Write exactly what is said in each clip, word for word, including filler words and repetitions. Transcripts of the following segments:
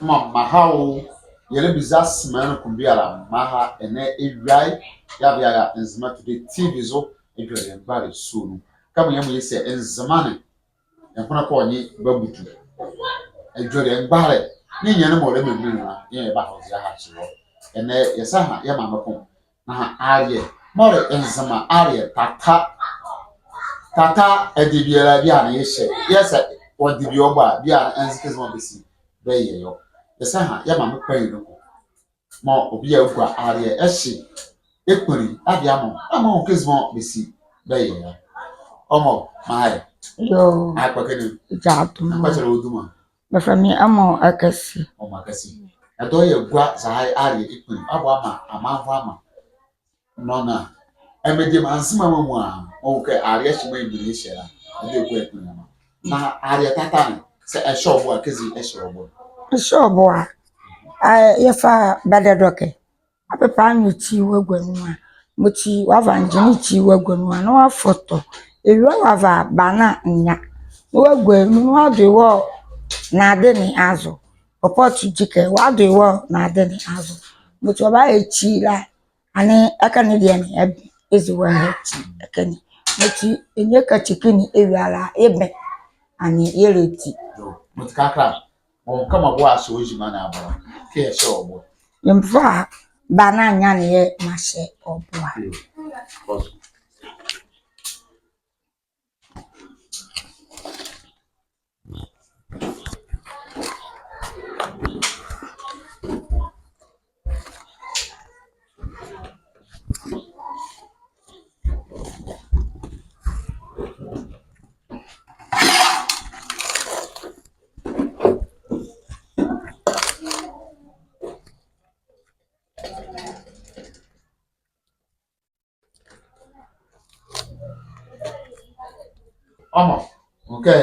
Mɔɔ meha wɔ, yɛlɛbiza simanli ko biala mɔɔ ha ɛnɛ ewia ye, yɛva yɛara Nzema Today TV zo, Adwelie Mgbale sua nu. Kɛmɔ yɛmɔ yɛse Nzema ne, ɛnhonle ko nye babutu. Adwelie Mgbale, ne nyɛne mɔɔ ɛlɛmemene nu la, yɛɛ yɛbaha zo yɛahakye wɔ. Ɛnɛ, yɛsa ha, yɛ maame ko. Na aleɛ, mɔɔ le Nzema aleɛ tata. Tata, ɛdeɛ biala biala ne yɛhyɛ. Yɛɛ sɛ, ɔdeɛ bie ɔbɔ a, biala ne ɛnze kɛzi mɔɔ bɛsi bɛyɛ ye ɔ. Yɛsa ha, yɛ maame kpanyinli ko. Mɔɔ ɔbie a ɔgua aleɛ ɛhye, ɛkpunli, ɛdeɛ amɔ, amɔ kɛzi mɔɔ bɛsi bɛyɛ ye ɔ. Ɔmɔ, meha ye. Yoo. Akpakɛ ne. Gyae atu. Akpakɛ ne wɔ duma. Bɛfɛlɛ me Ɔmɔ Akasi. Ɔmɔ Akasi. Ɛdawɔ yɛgua zɔhane aleɛ ɛkpunli. Ɔbɔ amaa, amaa, ɔbɔ amaa. Nɔna. Ɛmɛ diema Nzema mɔɔ amuala. Ɔwɔ kɛ aleɛ ɛhye mɔɔ ɛmɛ ɛhyɛ la. Ɛdawɔ ɛgua ɛkpunli amaa. Na aleɛ tata ne. Sɛ ɛhyɛ ɔ bo a, kɛzi ɛhyɛ ɔ bo. Ɛhyɛ ɔ bo a. Ɛ, yɛfa bɛdɛdɔkɛ. Wɔapepa anwo ekyi wɔagua nu a, mɔti wɔava ngyenle ekyi wɔagua nu a, na wɔafoto. Ewie a wɔava bana nenya. Na wɔagua nu, na wɔado ye wɔ nade ne azo. Pɔpɔto gyikɛ, wɔado ye wɔ nade ne azo. Mɔti ɔbayɛ ekyi la, ɛnee ɛkɛ ne deɛ ne, ɛbe, ezi wɔaha ekyi, ɛkɛ ne. Mɔti ɛnee ɛka kyeke ne ewie a la, ɛbe, ɛnee yɛlɛti. Yoo, mɔti kakra. Ɔnka mɔɔ boa ahyɛ ɔ gyima ne aba. Kɛ ɛhyɛ ɔ bo. Yemfa bana nenya ne yɛ meahyɛ ɔ bo a. Ɔmɔ, ɔnka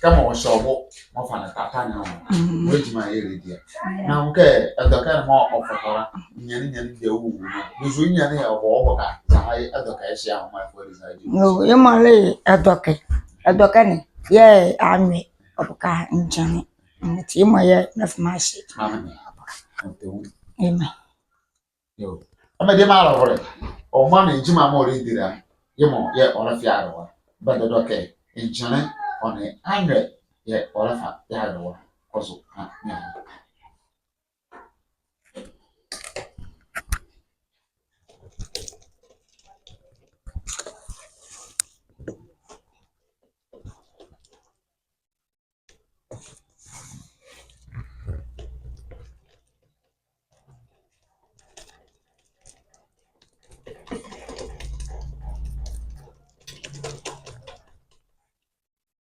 kɛmɔ ɔhyɛ ɔ bo, mɔɔ fa ne tata ne ɔmɔ. Mm. Wɔ gyima yɛlɛdi a. Mm. Na ɔnka ɛdɔkɛ ne mɔɔ ɔfoto la, nyane nyane deɛ ɔwɔ nu. Duzu nyane ɔbɔ ɔ bo ka, zɔhane ɛdɔkɛ ɛhye a ɔmɔ ɛfo ɛdi zɔhane. Yoo, yemɔ le ɛdɔkɛ. Ɛdɔkɛ ne, yɛɛ anwo ye, ɔboka ngyenle. Mɔti yemɔ yɛɛ mefama ɛhye. Maame ne. Ɔboka. Amen. Yoo. Ɛmɛ diema alɔvolɛ. Ɔmaa ne gyima mɔɔ ɔlɛdi la. Yemɔ yɛɛ ɔlɛfa yeadoa. Bɛdɛdɔkɛ. Ngyenle ɔ nee anwo ye yɛɛ ɔlɛfa yeadoa. Kɔ zo. Ha, ne ha.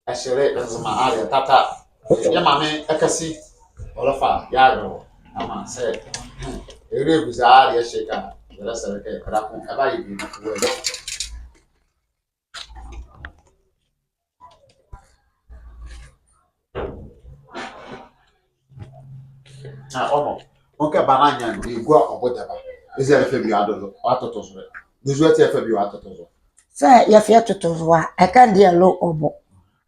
Ɛhyɛ le Nzema aleɛ tata. Yɛ maame Akasi, ɔlɛfa yeadoa. Ama sɛ ɛlɛgu zɔhane aleɛ ɛhye ka, yɛlɛsɛlɛ kɛ ɛda ko ɛbayɛ bie na wɔ ɛdɛ. Na ɔmɔ, ɔnka bana nenya ne, ɛgua ɔ bo dɛba. Eza ɛlɛfa bie ado zo, ɔatoto zo. Duzu ati ɛfa bie ɔatoto zo. Sɛ yɛfa yɛtoto zo a, ɛkɛ ne deɛ ɛlo ɔ bo.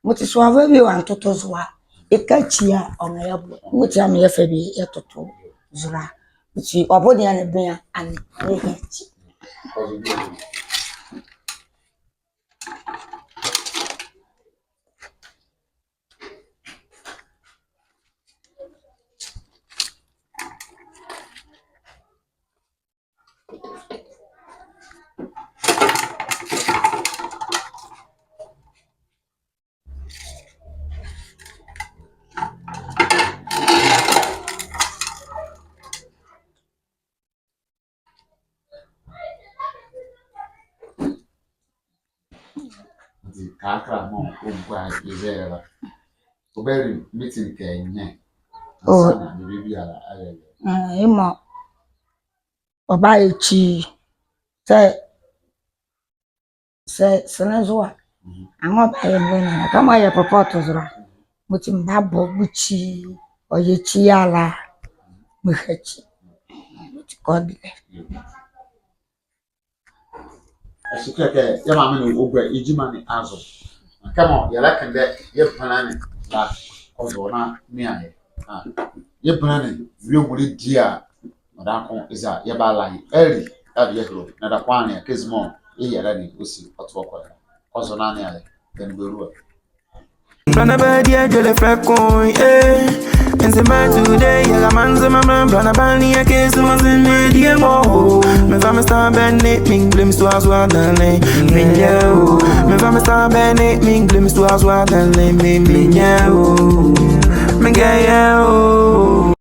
Mɔti sɛ wɔava bie wɔantoto zo a, ɛka ekyi a ɔnrɛyɛ bo. Mɔti ama yɛfa bie yɛtoto zo la. Mɔti ɔ bo deɛ ne bɛn a, ɛnee yɛha ekyi. Nti kakra mɔɔ ɔgua ye zɛhae la, ɔbali meeting kɛ ɛnyɛ. Oh. Ansa na biribiara ayɛ. Mm, yemɔ ɔbayɛ ekyi sɛ, sɛ, sɛ ne zo a. Mhm. Anwo ɔbayɛ mɔɔ ne, kɛmɔ ɔyɛ pɔpɔto zo la, mɔti mebabɔ bɔ ekyi, ɔyɛ ekyi a la, meha ekyi. Mɔti kɔ bi lɛ. Ɛhye kɛkɛ, yɛ maame ne ɔgua ye gyima ne azo. Na kɛmɔ yɛlɛkendɛ yɛ bɛnla ne la, ɔzo na mea yɛ. Ah, yɛbɛnla ne, wie nwolɛ di a, ɔdaye ko eza, yɛbala ye ali, ali yɛhile, na ɛdawɔ kɛ anlea kɛzi mɔɔ yɛ yɛlɛ ne ɔsi ɔtɔ kɔ la. Kɔ zo na ɛnea yɛ, then bɛlua. Bɛnla bɛdie adwelie fɛlɛ ko, eh. Nzema today, yɛlɛ amanzema bɛnla, bɛnla bɛnlea kɛzi mɔɔ nzema die mɔɔ. Menva me star bɛnlea me, blame so as well, darling. Me, yeah, oh. Menva me star bɛnlea me, blame so as well, darling. Me, me, yeah, oh. Me, yeah, oh.